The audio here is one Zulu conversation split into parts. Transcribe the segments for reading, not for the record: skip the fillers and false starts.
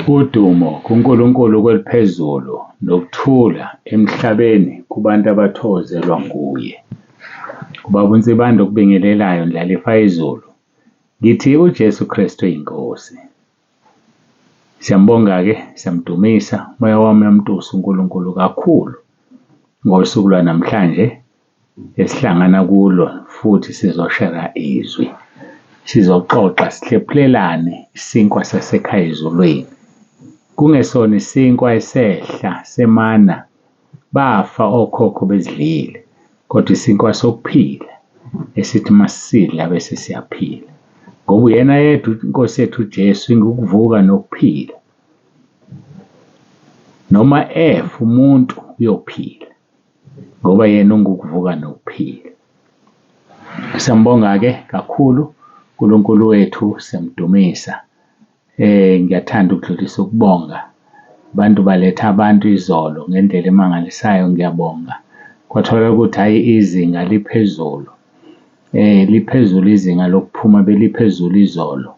Udumo kuNkulunkulu kweliphezulu nokuthula emhlabeni kubantu abathokozelwa nguye. Ubaba uNsibande okubingelelayo ndlalifa yezulu. Ngithi uJesu Kristu inkosi. Siyambonga-ke, siyamdumisa, umoya wami uyamtusa uNkulunkulu kakhulu ngosuku lwanamhlanje esihlangana kulo futhi sizoshera izwi. Sizoxoxa sihlephulelane isinkwa sasekhaya ezulwini. Kungesona isinkwa esehla semana, bafa okhokho bezidlile, kodwa isinkwa sokuphila esithi masisidla bese siyaphila. Ngoba uyena yedwa inkosi yethu uJesu ingukuvuka nokuphila. Noma efa umuntu uyophila ngoba yena ungukuvuka nokuphila. Siyambonga-ke kakhulu uNkulunkulu wethu, siyamdumisa. Ngiyathanda ukudlulisa ukubonga. Abantu baletha abantu izolo ngendlela emangalisayo, ngiyabonga. Kwatholakala ukuthi hhayi izinga liphezulu, liphezulu izinga lokuphuma beliphezulu izolo.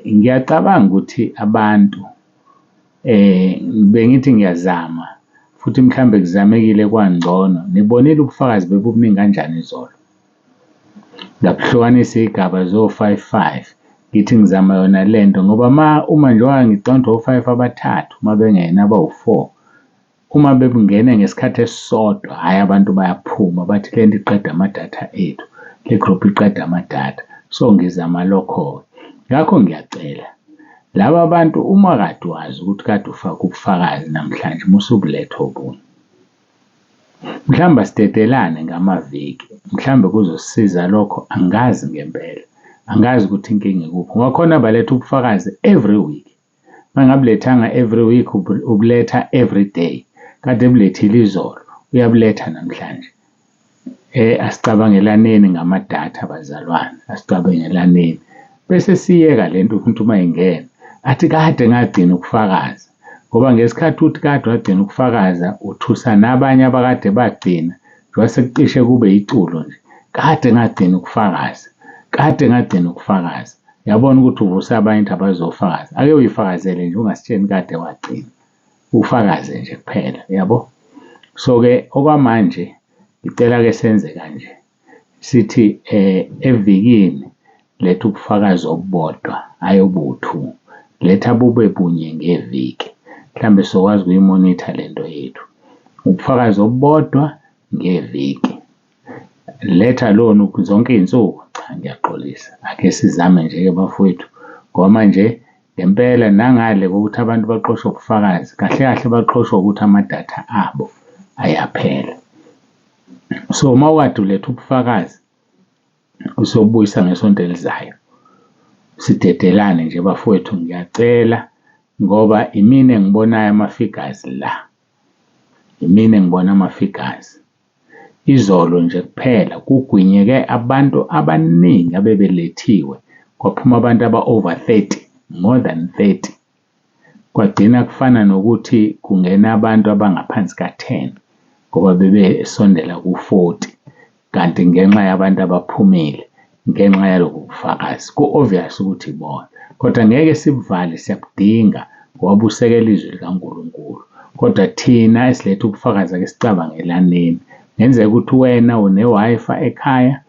Ngiyacabanga ukuthi abantu bengithi ngiyazama futhi mhlambe kuzamekile kwangcono. Nibonile ubufakazi bebubuningi kanjani izolo. Ngabuhlukanisa iy'gaba zo-five five, ngithi ngizama yona lento ngoba ma uma njengoba ngicabanga ukuthi o-five abathathu mabengena abawu-four, uma bengena ngesikhathi esisodwa, hhayi abantu bayaphuma bathi lento iqeda amadatha ethu, le group iqeda amadatha. So ngizama lokho-ke. Ngakho ngiyacela laba bantu uma kade wazi ukuthi kade ufake ubufakazi namhlanje musa ukuletha obunye. Mhlawumbe asidedelane ngamaviki, mhlawumbe kuzosisiza lokho, angazi ngempela. Angazi ukuthi inkinga ikuphi ngoba khona abaletha ubufakazi every week. Uma engabulethanga every week ubuletha every day. Kade ebulethile izolo, uyabuletha namhlanje. Asicabangelaneni ngamadatha bazalwane, asicabangelaneni. Bese siyeka lento umuntu uma engena athi kade ngagcina ukufakaza ngoba ngesikhathi uthi kade wagcina ukufakaza uthusa nabanye abakade bagcina njengoba sekucishe kube iculo nje, kade ngagcina ukufakaza, kade ngagcina ukufakaza. Uyabona ukuthi uvusa abanye ukuthi abazofakaza. Ake uyifakazele nje ungasitsheni kade wagcina, ufakaze nje kuphela, uyabo? So-ke okwamanje ngicela-ke senze kanje, sithi evikini letha ubufakazi obubodwa, hhayi obuwu-two, letha bube bunye ngeviki. Mhlambe sizokwazi ukuyimonitha lento yethu. Ubufakazi obubodwa ngeviki. Letha lona zonke iy'nsuku, cha ngiyaxolisa. Ake sizame nje-ke bafowethu ngoba manje ngempela nangale kokuthi abantu baxoshwe ubufakazi, kahle kahle baxoshwa ukuthi amadatha abo ayaphela. So uma ukade uletha ubufakazi usobuyisa ngesonto elizayo. Sidedelane nje bafowethu, ngiyacela ngoba imina engibonayo ama-figures la, imina engibona ama-figures. Izolo nje kuphela kugwinyeke abantu abaningi abebelethiwe, kwaphuma abantu aba-over 30, more than 30. Kwagcina kufana nokuthi kungena abantu abangaphansi ka-10 ngoba bebesondela ku-40 kanti ngenxa yabantu abaphumile ngenxa yalobu bufakazi. Ku-obvious ukuthi ibona kodwa ngeke sibuvale, siyabudinga ngoba busekela izwi likaNkulunkulu. Kodwa thina esiletha ubufakazi ake sicabangelaneni. Kungenzeka ukuthi wena une-Wi-Fi ekhaya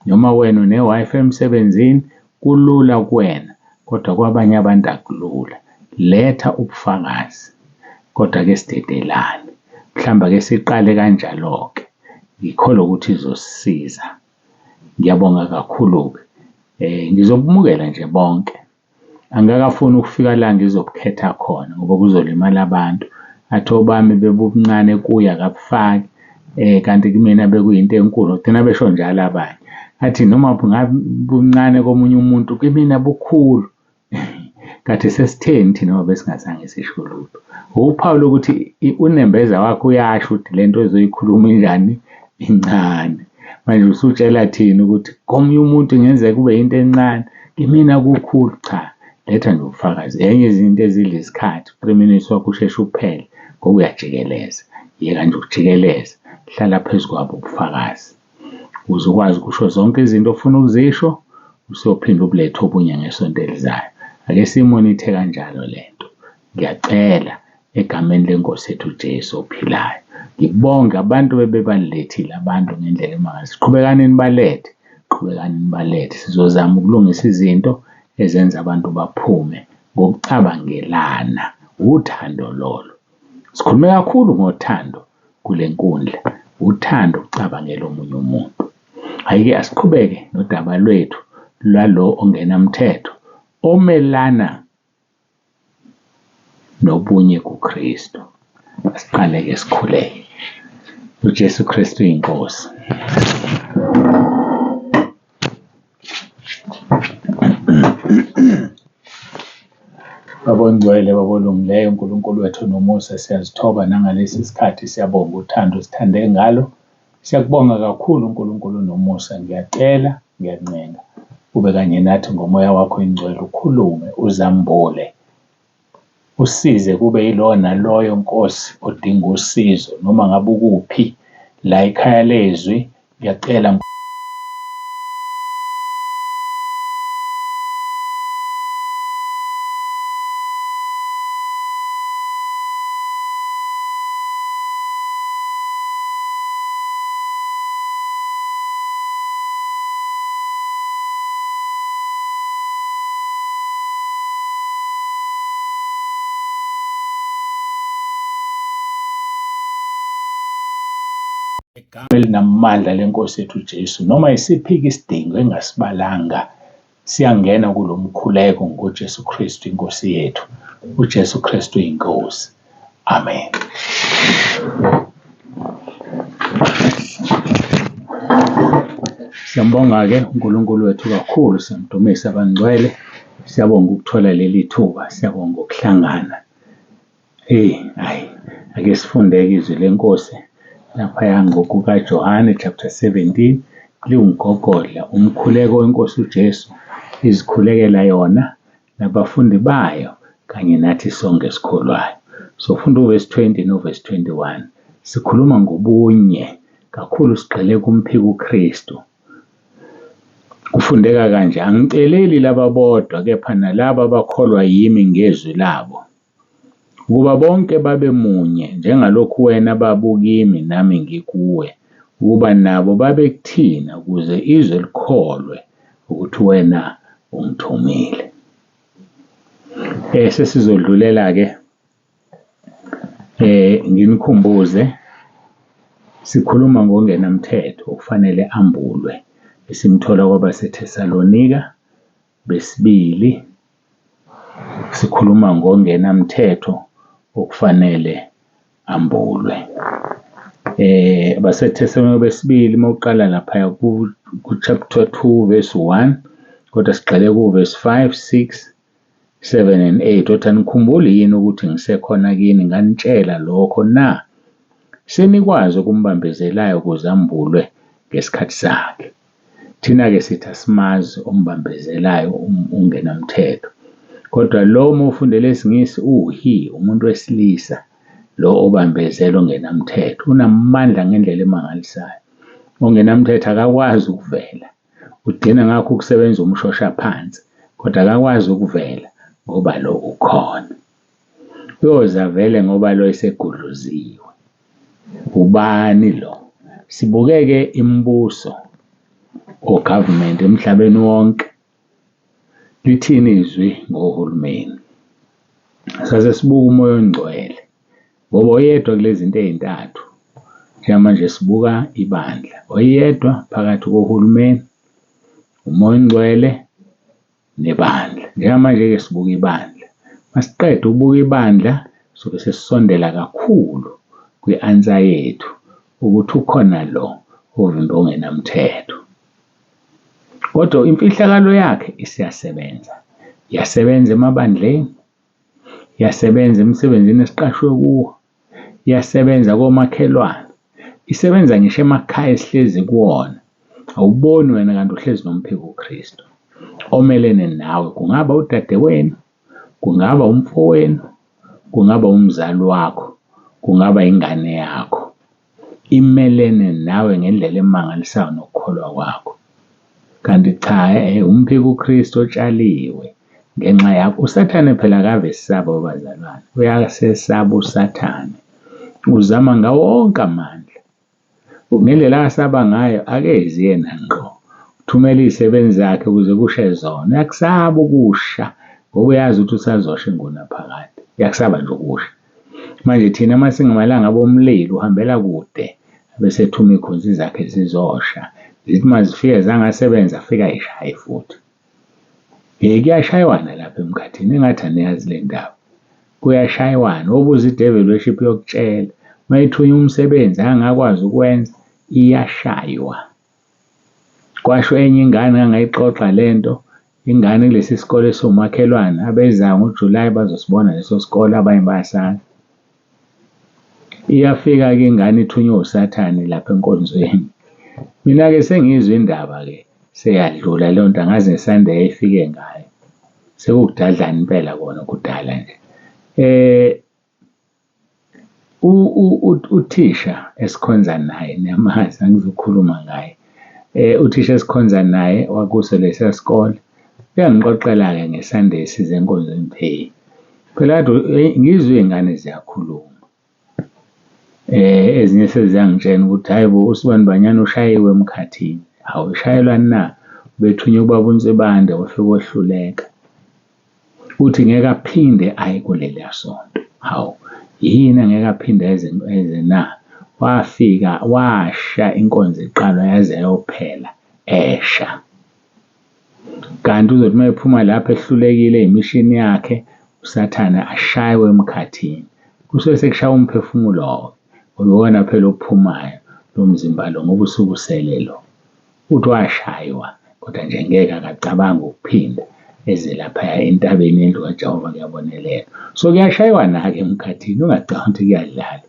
noma wena une-Wi-Fi emsebenzini, kulula kuwena kodwa kwabanye abantu akulula. Letha ubufakazi kodwa ake sidedelane, mhlawumbe ake siqale kanjalo-ke. Ngikholwa ukuthi izosisiza. Ngiyabonga kakhulu-ke. Ngizobumukela nje bonke. Angikakafuni ukufika la ngizobukhetha khona ngoba kuzolimala abantu. Athi obami bebubuncane kuye akabufaki kanti kumina bekuyinto enkulu, gcina besho njalo abanye. Athi noma buncane komunye umuntu kimina bukhulu. Kade sesitheni thina ngoba besingazange sisho lutho. Uphawu lokuthi unembeza wakho uyasho ukuthi lento ozoyikhuluma injani, incane. Manje usutshela thina ukuthi komunye umuntu kungenzeka kube yinto encane, kimina kukhulu. Cha, letha nje ubufakazi. Enye izinto ezidla isikhathi, 3 minutes wakho usheshe uphele ngoba uyajikeleza. Yeka nje ukujikeleza, hlala phezu kwabo ubufakazi ukuze ukwazi ukusho zonke izinto ofuna ukuzisho, usophinda ubulethe obunye ngesonto elizayo. Ake siyimonithe kanjalo le nto. Ngiyacela egameni lenkosi yethu uJesu ophilayo. Ngibonge abantu bebebalethile abantu ngendlela emangalisayo. Qhubekani nibalethe, qhubekani nibalethe. Sizozama ukulungisa izinto ezenza abantu baphume ngokucabangelana. Uthando lolo. Sikhulume kakhulu ngothando kule nkundla, uthando ukucabangela omunye umuntu. Hhayi-ke asiqhubeke nodaba lwethu lwalo ongenamthetho omelana nobunye kuKristu. Asiqale-ke sikhuleke. UJesu Kristu uyinkosi. Baba ongcwele, Baba olungileyo, uNkulunkulu wethu onomusa, siyazithoba nangalesi sikhathi siyabonga uthando osithande ngalo. Siyakubonga kakhulu uNkulunkulu onomusa. Ngiyacela, ngiyancenga ube kanye nathi ngomoya wakho oyingcwele, ukhulume, uzambule, usize kube yilowo naloyo Nkosi odinga usizo noma ngabe ukuphi la ekhaya lezwi. Ngiyacela Igama elinamandla lenkosi yethu uJesu, noma isiphi isidingo engasibalanga siyangena kulo mkhuleko ngoJesu Kristu inkosi yethu. UJesu Kristu uyinkosi. Amen. Siyambonga-ke uNkulunkulu wethu kakhulu, siyamdumisa abangcwele. Siyabonga ukuthola leli thuba, siyabonga ukuhlangana. Hey, hayi, ake sifunde-ke izwi lenkosi laphaya ngokukaJohane chapter 17 liwumgogodla umkhuleko wenkosi uJesu izikhulekela yona nabafundi bayo kanye nathi sonke esikholwayo. Sofunda uvesi 20 novesi 21. Sikhuluma ngobunye kakhulu sigxile kumphiki uKristu. Kufundeka kanje, angiceleli laba bodwa kepha nalaba abakholwa yimi ngezwi labo, ukuba bonke babe munye njengalokhu wena Baba ukimi nami ngikuwe, ukuba nabo babe kuthina ukuze izwe likholwe ukuthi wena ungithumile. Sesizodlulela-ke nginikhumbuze sikhuluma ngongenamthetho okufanele ambulwe esimthola kwabaseThesalonika besibili sikhuluma ngongenamthetho okufanele ambulwe. AbaseThesalonika besibili uma uqala laphaya ku-chapter 2 verse 1 kodwa sigxile ku-verse 5, 6, 7 and 8 othi anikhumbuli yini ukuthi ngisekhona kini nganitshela lokho na? Senikwazi okumbambezelayo ukuze ambulwe ngesikhathi sakhe. Thina-ke sithi asimazi ombambezelayo ungenamthetho. Kodwa lo uma ufundela isiNgisi uwu-he, umuntu wesilisa lo obambezela ongenamthetho. Unamandla ngendlela emangalisayo. Ongenamthetho akakwazi ukuvela. Ugcina ngakho ukusebenza umshoshaphansi kodwa akakwazi ukuvela ngoba lo ukhona. Uyoze avele ngoba lo esegudluziwe. Ubani lo? Sibukeke imibuso o-government emhlabeni wonke. Lithini izwi ngohulumeni? Sase sibuka umoya ongcwele ngoba oyedwa kulezi zinto ey'ntathu njengamanje sibuka ibandla, oyedwa phakathi kohulumeni, umoya ongcwele nebandla. Njengamanje-ke sibuka ibandla. Masiqeda ukubuka ibandla sobe sesisondela kakhulu kwi-answer yethu ukuthi ukhona lo ovimba ongenamthetho. Kodwa imfihlakalo yakhe isiyasebenza. Iyasebenza emabandleni, iyasebenza emsebenzini esiqashwe kuwo, iyasebenza komakhelwane, isebenza ngisho emakhaya esihlezi kuwona. Awuboni wena kanti uhlezi nomphiko uKristu omelene nawe, kungaba udadewenu, kungaba umfowenu, kungaba umzali wakho, kungaba ingane yakho. Imelene nawe ngendlela emangalisayo nokukholwa kwakho. Kanti cha, umphiko uKristu otshaliwe. Ngenxa yakho. USathane phela akave esaba bazalwane, uyasesaba uSathane, uzama ngawo wonke amandla. Ngendlela asaba ngayo akezi yena ngqo, uthumela iy'sebenzi zakhe ukuze kushe zona. Uyakusaba ukusha ngoba uyazi ukuthi usazosha ingunaphakade, uyakusaba nje ukusha. Manje thina uma singamalangabi omlilo uhambela kude bese ethuma iy'khonzi zakhe zizosha. Zithi uma zifika zangasebenza afike ay'shaye futhi. Kuyashaywana lapha emkhathini engathi aniyazi le ndaba. Kuyashaywana, wobuza i-devil worship iyokutshela. Uma ethunywa umsebenzi angakwazi ukwenza, iyashaywa. Kwasho enye ingane engangayixoxa le nto, ingane kulesi sikole esiwumakhelwane abezayo ngoJulayi bazosibona leso sikole abanye bayasazi. Iyafika-ke ingane ithunywe usathane lapha enkonzweni. Mina-ke sengiyizwa indaba-ke seyadlula leyo nto angazi ngeSunday eyayifike ngayo. Sekukudadlana impela kona kudala nje. Uthisha esikhonza naye niyamazi angizukukhuluma ngaye. Uthisha esikhonza naye wakuso lesiya sikole uyangixoxela-ke ngeSunday size enkonzweni phela kade ngizwe iy'ngane ziyakhuluma. Ezinye seziyangitshela ukuthi hhayi bo usibanibanyana ushayiwe emkhathini. Hawu ushayelwani na? Ubethunywe ubaba uNsibande wafike wehluleka. Uthi ngeke aphinde aye kuleliya sonto. Hawu, yini angeke aphinde eze eze na? Wafika washa inkonzo iqalwa yaze yayophela esha. Kanti uzothi uma ephuma lapho ehlulekile imishini yakhe, uSathane ashaywe emkhathini. Kusuke sekushaya umphefumulo-ke ngoba iwona phela ophumayo lo mzimba lo ngoba usuke usele lo. Uthi washaywa kodwa nje ngeke akacabangi ukuphinda eze laphaya entabeni yendlu kaJehova kuyabonelela. So kuyashaywana-ke emkhathini, ungacabangi ukuthi kuyadlalwa.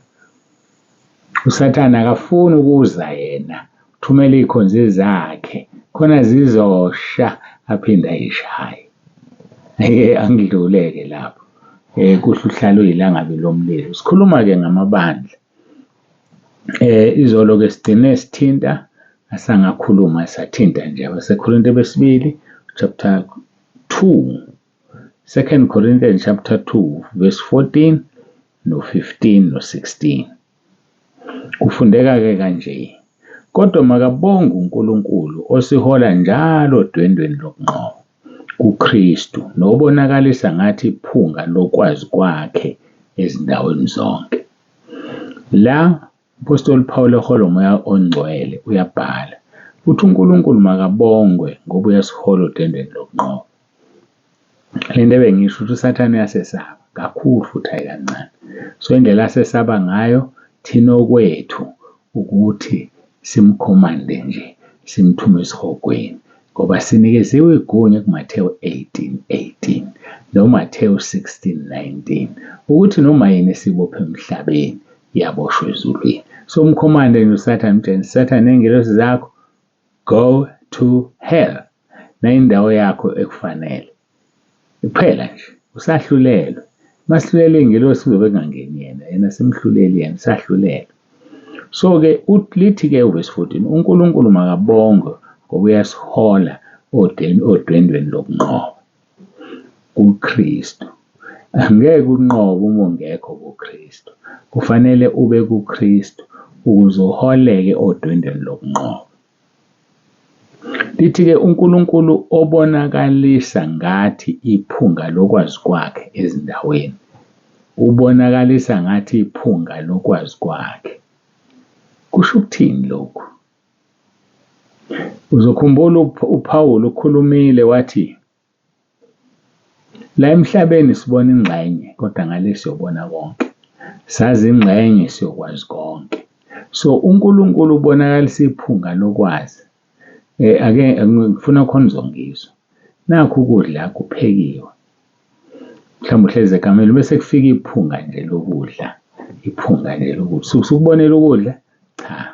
USathane akafuni ukuza yena, uthumela iy'khonzi zakhe khona zizosha aphinde ayishaye. Angidlule-ke lapho. Kuhle uhlale uyilangabi lomlilo. Sikhuluma-ke ngamabandla. Izolo-ke sigcine sithinta asangakhuluma sathinta nje abaseKorinte besibili chapter 2, 2 Corinthians chapter 2 verse 14 no 15 no 16. Kufundeka-ke kanje, kodwa makabonge uNkulunkulu osihola njalo odwendweni lokunqoba kuKristu nobonakalisa ngathi iphunga lokwazi kwakhe ezindaweni zonke. La uMphostoli Paul eholwa uMoya oNgcwele uyabhala uthi uNkulunkulu makabongwe ngoba uyasihola odwendweni lokunqoba. Le nto ebengisho ukuthi uSathane uyasesaba kakhulu futhi hhayi kancane. So indlela asesaba ngayo thina okwethu ukuthi simkhomande nje simthume esihogweni ngoba sinikeziwe igunya kuMathewu 18:18 noMathewu 16:19 ukuthi noma yini esibophe emhlabeni iyaboshwa ezulwini. So umkhomande nje uSathane mtshene Sathane ney'ngelosi zakho go to hell nayindawo yakho ekufanele. Kuphela nje usahlulelwe. Masihlulele iy'ngelosi kuzobe kungangeni yena, yena simhluleli yena usahlulelwe. So-ke lithi-ke uvesi 14 uNkulunkulu makabongwe ngoba uyasihola odwendweni lokunqoba kuKristu. Angeke unqobe uma ungekho kuKristu. Kufanele ube kuKristu ukuze uholeke odwendweni lokunqoba. Lithi-ke uNkulunkulu obonakalisa ngathi iphunga lokwazi kwakhe ezindaweni, ubonakalisa ngathi iphunga lokwazi kwakhe. Kusho ukuthini lokhu? Uzokhumbula uPawulu ukhulumile wathi la emhlabeni sibona ingxenye kodwa ngale siyobona konke. Sazi ingxenye siyokwazi konke. So uNkulunkulu ubonakalisa iphunga lokwazi. Ake ngifuna khona uzongizwa. Nakhu ukudla kuphekiwe. Mhlawumbe uhlezi ekamelweni bese kufika iphunga nje lokudla. Iphunga nje lokudla. Usukubonela ukudla? Cha.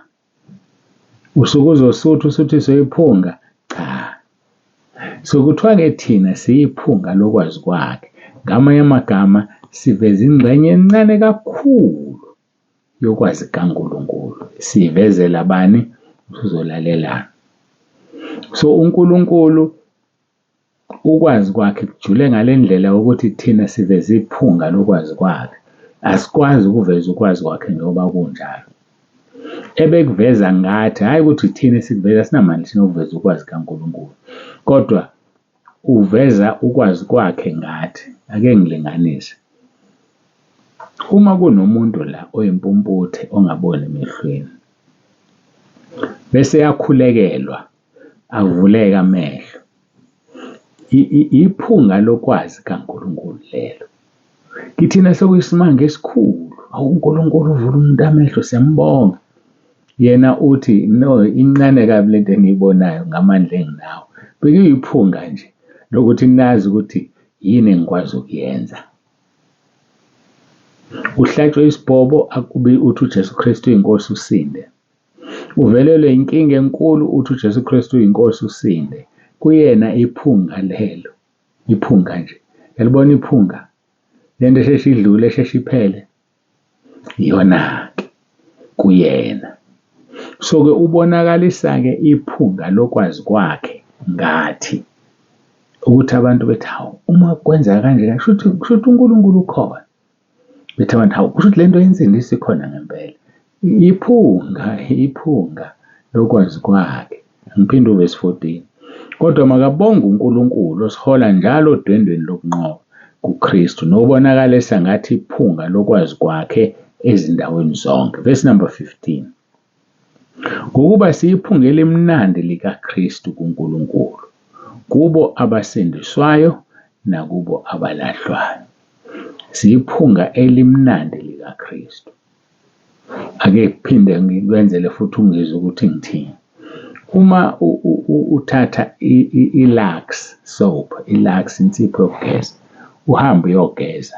Usuke uzosutha usuthiswe iphunga? Cha. So kuthiwa-ke thina siyiphunga lokwazi kwakhe. Ngamanye amagama siveza ingxenye encane kakhulu yokwazi kaNkulunkulu. Siyivezela bani? Usuzolalelana. So uNkulunkulu. Ukwazi kwakhe kujule ngale ndlela ukuthi thina siveza iphunga lokwazi kwakhe. Asikwazi ukuveza ukwazi kwakhe njengoba kunjalo. Ebekuveza ngathi, hhayi ukuthi ithina esikuveza, asinamandla thina okuveza ukwazi kaNkulunkulu, kodwa uveza ukwazi kwakhe ngathi. Ake ngilinganise. Uma kunomuntu la oyimpumputhe ongaboni emehlweni, bese eyakhulekelwa avuleke amehlo, iphunga lokwazi kaNkulunkulu lelo. Kithina sekuyisimanga esikhulu, awu uNkulunkulu uvula umuntu amehlo siyambonga. Yena uthi no, incane kabi lento eniyibonayo ngamandla enginawo. Bekuyiphunga nje lokuthi nazi ukuthi yini engikwazi ukuyenza. Uhlatshwe isibhobo akube uthi uJesu Kristu uyinkosi usinde. Uvelelwe inkinga enkulu uthi uJesu Kristu uyinkosi usinde. Kuyena iphunga lelo, iphunga nje. Yalibona iphunga? Lento esheshe idlule, esheshe iphele. Iyona-ke kuyena. So-ke ubonakalisa-ke iphunga lokwazi kwakhe ngathi ukuthi abantu bethi hawu uma kwenzeka kanje kushuthi kushuthi uNkulunkulu ukhona. Bethi abantu hawu kushuthi le nto yensindiso ikhona ngempela. Iphunga, iphunga lokwazi kwakhe. Ngiphinde uvesi 14. Kodwa makabonge uNkulunkulu osihola njalo odwendweni lokunqoba kuKristu nobonakalisa ngathi iphunga lokwazi kwakhe ezindaweni zonke. Verse number 15. Ngokuba siyiphunga elimnandi likaKristu kuNkulunkulu, kubo abasindiswayo nakubo abalahlwayo. Siyiphunga elimnandi likaKristu. Ake kuphinde ngikwenzele futhi ungizwe ukuthi ngithini. Uma uthatha i-Lux soap, i-Lux insipho yokugeza, uhambe uyogeza.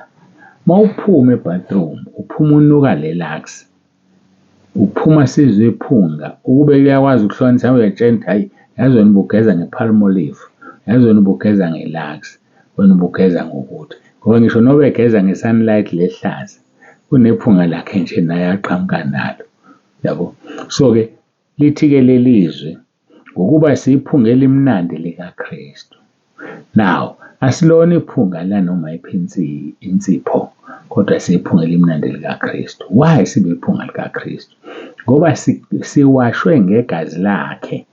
Uma uphuma e-bathroom, uphuma unuka le Lux, uphuma sizwe iphunga. Ukube kuyakwazi ukuhlukanisa uyay'tshela ukuthi hhayi yazi wena ubugeza nge-Palmolive, yazi wena ubugeza nge-Lux, wena ubugeza ngokuthi. Ngoba ngisho nobegeza nge-Sunlight le ehlaza, kunephunga lakhe nje naye aqhamuka nalo, yabo. So-ke lithi-ke leli zwi ngokuba siyiphunga elimnandi likaKristu. Now, asilona iphunga lanoma yiphi insipho, kodwa siyiphunga elimnandi likaKristu. Why sibe iphunga likaKristu? Ngoba siwashwe ngegazi lakhe,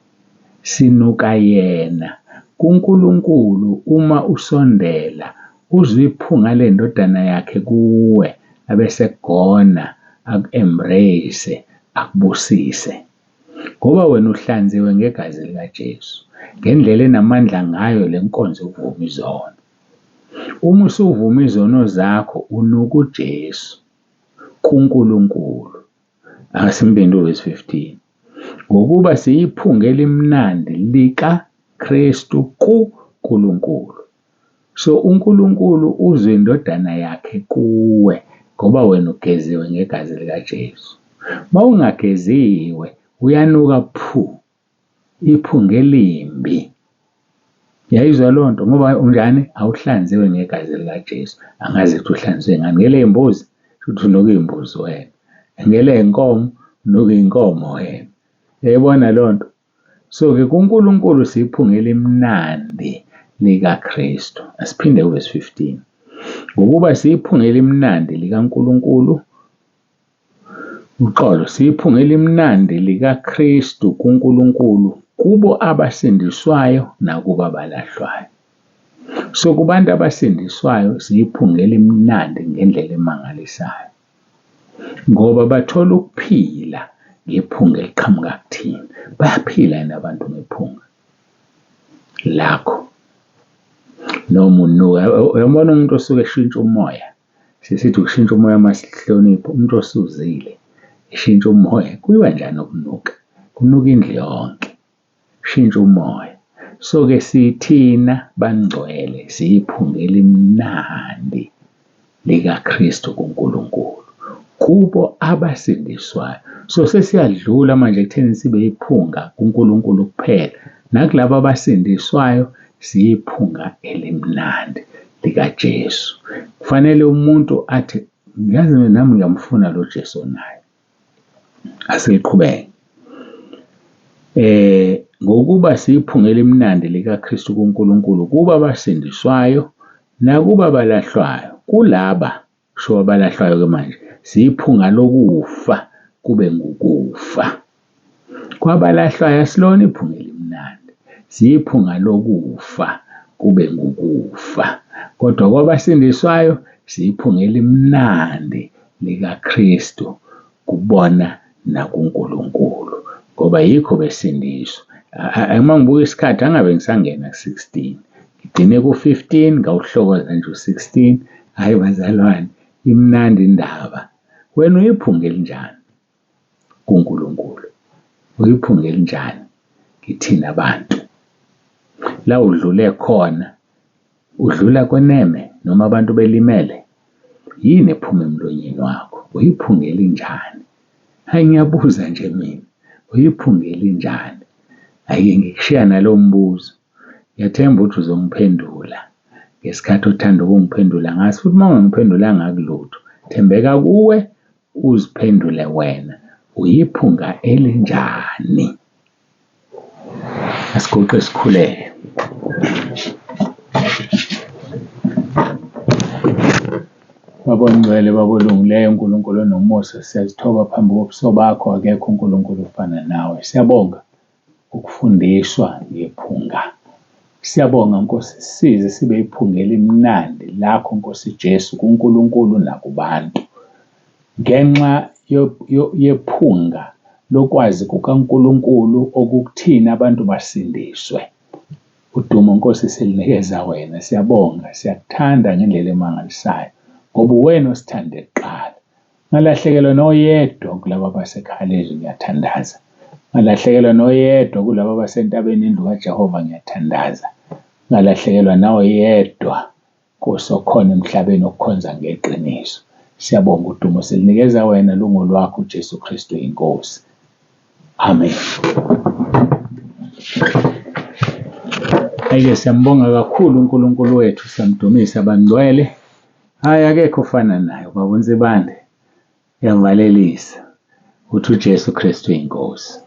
sinuka yena. KuNkulunkulu uma usondela uzwe iphunga lendodana yakhe kuwe, abese egona aku-embrace, akubusise. Ngoba wena uhlanziwe ngegazi likaJesu, ngendlela enamandla ngayo le nkonzo yokuvuma izono. Uma usuvuma izono zakho unuka uJesu kuNkulunkulu. Asimbinde uvesi 15. Ngokuba siyiphunga elimnandi likaKristu kuNkulunkulu. So uNkulunkulu uzwe indodana yakhe kuwe ngoba wena ugeziwe ngegazi likaJesu. Mawungageziwe uyanuka phu, iphunga elimbi. Uyayizwa loo nto ngoba unjani? Awuhlanziwe ngegazi likaJesu. Angazi ukuthi uhlanziwe ngani, ngeley'mbuzi? Shuthi unuka iy'mbuzi wena. Ngeley'nkomo? Unuka iy'nkomo wena. Uyayibona loo nto? So-ke kuNkulunkulu siyiphunga elimnandi likaKristu. Asiphinde uvesi 15. Ngokuba siyiphunga elimnandi likaNkulunkulu, uxolo, siyiphunga elimnandi likaKristu kuNkulunkulu kubo abasindiswayo nakubo abalahlwayo. So kubantu abasindiswayo siyiphunga elimnandi ngendlela emangalisayo. Ngoba bathola ukuphila ngephunga eliqhamuka kuthina. Bayaphila yini abantu ngephunga lakho? Noma unuka, uyambona umuntu osuke eshintsha umoya, sisithi ukushintsha umoya masihlonipha umuntu osuzile, eshintsha umoya, kuyiwa njani ukunuka? Kunuka indlu yonke. Shintsha umoya. So-ke sithina bangcwele siyiphunga elimnandi likaKristu kuNkulunkulu kubo abasindiswayo. So sesiyadlula manje ekutheni sibe iphunga kuNkulunkulu kuphela, nakulabo abasindiswayo siyiphunga elimnandi likaJesu. Kufanele umuntu athi yazi nami ngiyamfuna lo Jesu onaye. Asiqhubeke. Ngokuba siyiphunga elimnandi likaKristu kuNkulunkulu kuba abasindiswayo nakuba abalahlwayo. Kulaba, kusho abalahlwayo-ke manje, siyiphunga lokufa kube ngukufa. Kwabalahlwayo asilona iphunga elimnandi, siyiphunga lokufa kube ngukufa. Kodwa kwabasindiswayo siyiphunga elimnandi likaKristu kubona nakuNkulunkulu, ngoba yikho besindiswa. Uma ngibuka isikhathi angabe ngisangena ku-16, ngigcine ku-15 ngawuhlokoza nje u-16. Hhayi bazalwane, imnandi indaba. Wena uyiphunga elinjani kuNkulunkulu? Uyiphunga elinjani kithina abantu? La udlule khona, udlula kweneme noma abantu belimele? Yini ephuma emlonyeni wakho? Uyiphunga elinjani? Hhayi ngiyabuza nje mina, uyiphunga elinjani? Ake ngikushiya nalo mbuzo. Ngiyathemba ukuthi uzongiphendula ngesikhathi othanda ukungiphendula ngaso, futhi uma ungangiphendulanga akulutho, thembeka kuwe uziphendule wena, uyiphunga elinjani? Asiguqe sikhuleke. Baba ongcwele, Baba olungileyo, uNkulunkulu onomusa, siyazithoba phambi kobuso bakho, akekho uNkulunkulu ofana nawe. Siyabonga ukufundiswa ngephunga. Siyabonga Nkosi, sisize sibe iphunga elimnandi lakho Nkosi Jesu kuNkulunkulu nakubantu. Ngenxa yephunga lokwazi kukaNkulunkulu okukuthina abantu basindiswe. Udumo Nkosi silinikeza wena. Siyabonga, siyakuthanda ngendlela emangalisayo ngoba uwena osithande kuqala. Ngalahlekelwa noyedwa kulaba abasekhaya lezwi ngiyathandaza. Ngalahlekelwa noyedwa kulaba abasentabeni indlu kaJehova ngiyathandaza. Ngalahlekelwa noyedwa Nkosi okhona emhlabeni okukhonza ngeqiniso. Siyabonga udumo silinikeza wena lungolwakho uJesu Kristu inkosi. Amen. Ake siyambonga kakhulu uNkulunkulu wethu, siyamdumisa bangcwele. Hhayi akekho ofana naye ubaba uNsibande. Uyavalelisa. Uthi uJesu Kristu inkosi.